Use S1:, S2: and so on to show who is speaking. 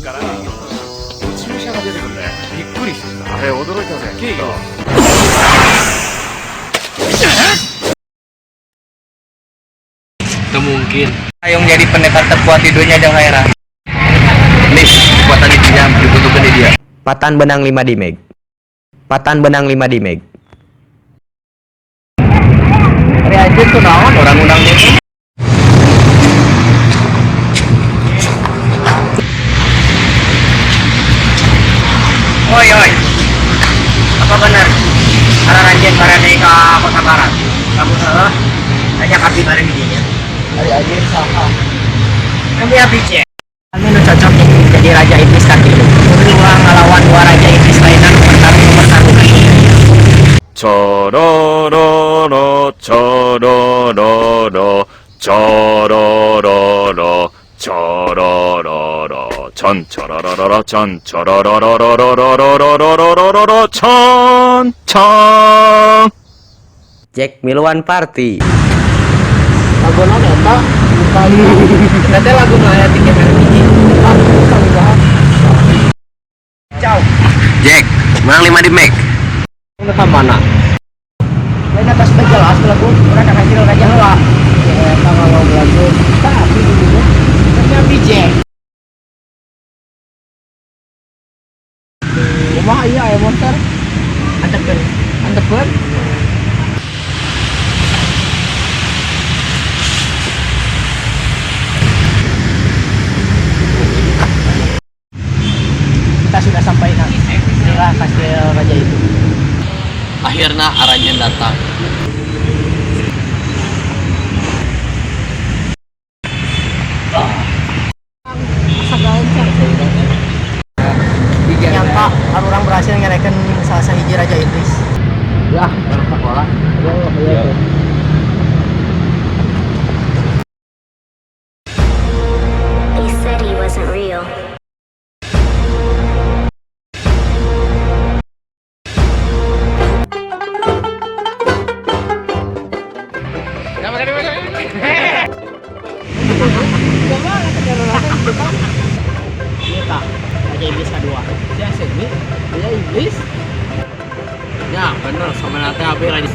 S1: から落ち武者が出てくんだよ。びっくりしてさ、あれ驚いたぜ。
S2: Itu mungkin.
S3: Yang jadi pendekar terkuat di dunia jangan heran. Nih, kekuatan intinya dibutuhkan di dia.
S4: Patan benang 5 di meg. Patan benang 5 di meg.
S3: Hari aja tuh naon orang undang dia. Oi oi. Apa benar? Aranjeun barade ka Kota Barat. Kamu heeh. Tanya abdi bareng di dinya.
S2: Hari aja saha.
S3: Kami abdi cek. Kami nu cocok jadi raja iblis katilu. Dua ngalawan dua raja iblis lainnya nu bertarung nomor satu.
S1: チョロロロチョロロロチョロロロチョロロロチョンチョロロロロチョンチョロロロロロロロロロロロロロチョンチョン。
S4: Jack miluan party.
S2: Lagu naon eta? Lupa.
S3: Kita teh lagu nu aya tiket RPG.
S4: Ciao. Jack, menang 5 di meg.
S2: Ini ka mana?
S3: Lain atas jelas lagu urang ka hasil raja heula.
S2: Ya, eta ngomong lagu. Tapi dulu.
S3: Kami abdi cek.
S2: Kumaha ieu aya monster?
S3: Antepkeun.
S2: Antepkeun.
S3: Kita sudah sampai, nah. Inilah kastil raja itu.
S2: Akhirnya aranjeun datang.
S3: Nyangka urang berhasil ngereken salah sahiji raja iblis.
S2: Ya, orang sekolah. Iya.
S5: They said he wasn't real.
S3: Iya kak, raja iblis kedua.
S2: Si Asemi, dia iblis. Ya, bener sama nate abi raja.